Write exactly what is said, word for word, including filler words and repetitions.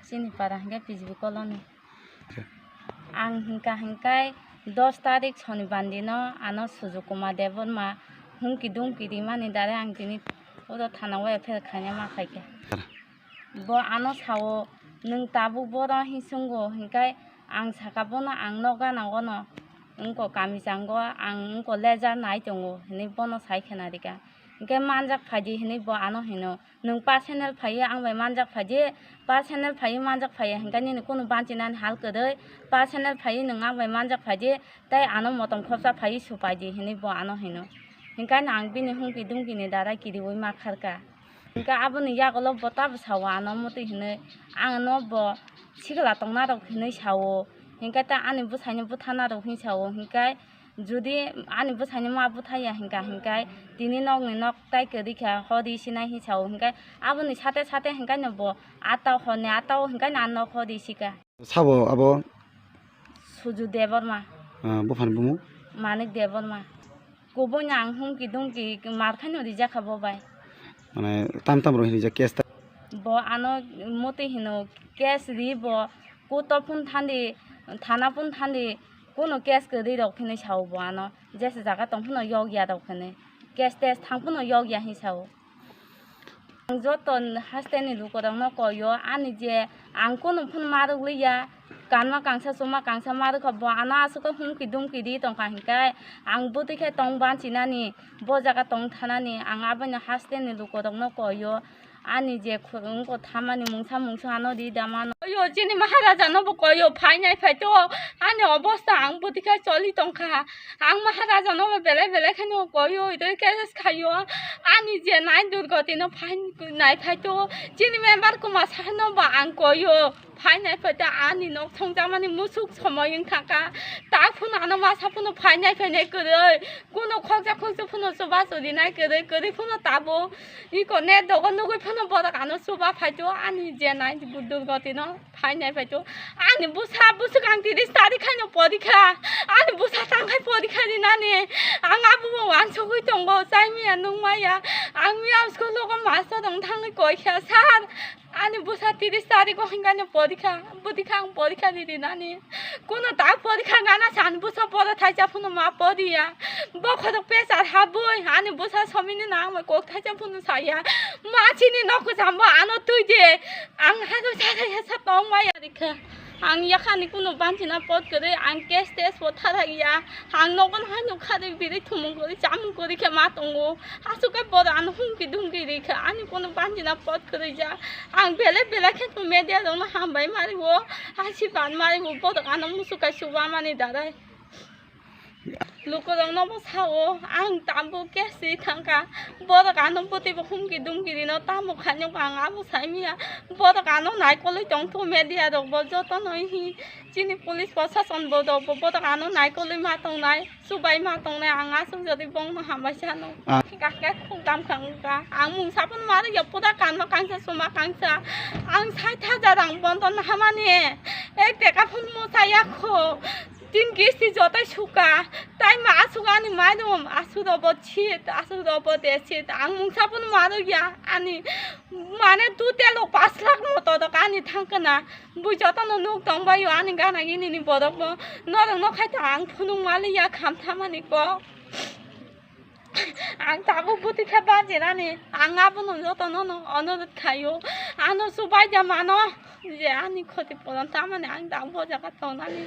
Chini para hingke P G B colony. Ang hingka hingkai dos tarik Sonibar dino ano Sujuk Kumar Debbarma humki dumki rimani dare ang tini oro thana o F I R khaina ma khaikha. Bo ano sao, "Nwng tabuk boro hinsungo," hingkai ang saka, "Bono ang nok gana ono wngko kami chango, ang wngko lejar nai tongo," hinui bono sai khena rika. Hingke, "Manjak phaidi," hinui bo ano hino. "Nwng personal phaiwi ang bai manjak phaidi, personal phaiwi manjak phaiya hingke nini kunu banchinani hal kwrwi, personal phaiwi nwng ang bai manjak phaidi, tei ano motom khorsa phaiwi supaidi," hinui bo ano hino. Hingke ang bini humki dumki ni dara kiriui ma kharka. Hingke aboni yagulo bo tabo sao ano motwi hinui, ang no bo sikla tongna rok hinui sao, hingke ta ani bwsaino bwthana rok hin sao, hingke jodi ani bwsaino ma bwthaya hingka hingke tini nokni nok tai kwrwi kha hodi sinai hin sao, hingke aboni sate sate hingke no bo ata honni ata o hingke no ano nok hodi sika. Sabo abo? Suju Debbarma. Ah, buphani bumung? Manik Debbarma. Kubuino ang humki dumki mar khaino rijak kha bo bai. Mane tam tam rok hinwi jak case ta? Bo ano motwi hino case ri bo, court o phun thandi, thana phun thandi, kuno case kwrwi rok hinwi sao bo ano, jesa jaga tong phano yokya rok hinwi, case test thang phano yokya hinwi sao. Ang joto hasteni lukurokno koio, ani je ang kunu phano ma rwkliya, kanma kangsa, chuma kangsa ma rwkha, bo ano aswk khe humki dumki ri tongkha hinkhe, ang bwtwi khe tong banchinani, bo jaga tong thanani, ang abono hasteni lukurokno koio, ani je khu-, wngkha thamani mungsa mungsa ano ri da mano. Koio, chini Maharaja no bo koio, phainai phaito, ani obosta ang bwtwi khe choli tongkha. Ang Maharaja no belai belai khe no koio, itoi case khaio. Ani je nai durgoti no phainai phaito. Chini member Kumar Saha no ba ang koio. Phainai phaito ani nok songjakmani musuk somoi wngkha kha. Ta phano ano masa phano phainai phainai kwrwi. Kuno khokjak khokjak phano chuba chudi nai kwrwi, kwrwi phano tabo. Iko net dogo nugwi phano borok ano chuba phaito. Ani je nai durgoti no. Phainai phaito. Ani bwsa bwswk ang tiris tarik haino porikha. Ani bwsa tangkhai porikha rinani. Ang abobo wansugwi tongo, chai maya nung maya. Ang miyang school o master rok thangwi koikha, "Sir, ani bwsa tiris tarik o hinkhano porikha. Bwtwi kha ang porikha ri rinani." Kuno ta porikha gana san bwsa pora thaisa phano ma poriya. Bokhorok pesar habwi ani bwsa somini nang bai kok thaisa phano saya. Ma chini nok jambo ano twi de. Ang hado chara ya sa tong maya rikha. Ang yakhani kuno banchina pot kwrwi, ang case test bo tharak ya. Ang nogon haino kharwi birwi thumung kwrwi chamung kwrwi khe ma tongo. Aswk khe bodo ano humki dumki rikha. Ani kuno banchina pot kwrwi ja. Ang belai belai khe media rokno hambai mari o. Asi ban mari o bodo ano musukai chuba mani darai. Lukurokno bo sao, ang tabuk case ri thangkha. Borok ano bwtwi bo humki dumki rino tamo khainok ang abo saimanya. Borok ano naikolwi tongtho media rok bo jotono hi chini police prosason bo rok bo borok ano naikolwi ma tongnai, chubai ma tongnai, ang aswk jodi bongno hambai sano. Ah. Kaka khukdam khangkha. Ang mungsa phano ma rwya pura kanma kangsa suma kangsa. Ang sait hajar ang bonton hamani. Ek teka phano mo saya kho. Tin kisti jotai suka, tai ma asuk ani mainum, asuk robo chit, asuk robo de chit, ang mungsa phano ma rwya, ani mane tu telo pas lakh moto rok ani thangkana, bui jotono nuk tong baio ani gana gini ni borok bo, norok no khai ta ang phunuk maliya kham thamani kok. Ang tabuk bwtwi khe bajinani, ang abono jotono no onurot khaio. Ano chubai da mano je ani khoti puron tamani ang tabuk o jaga tongnani.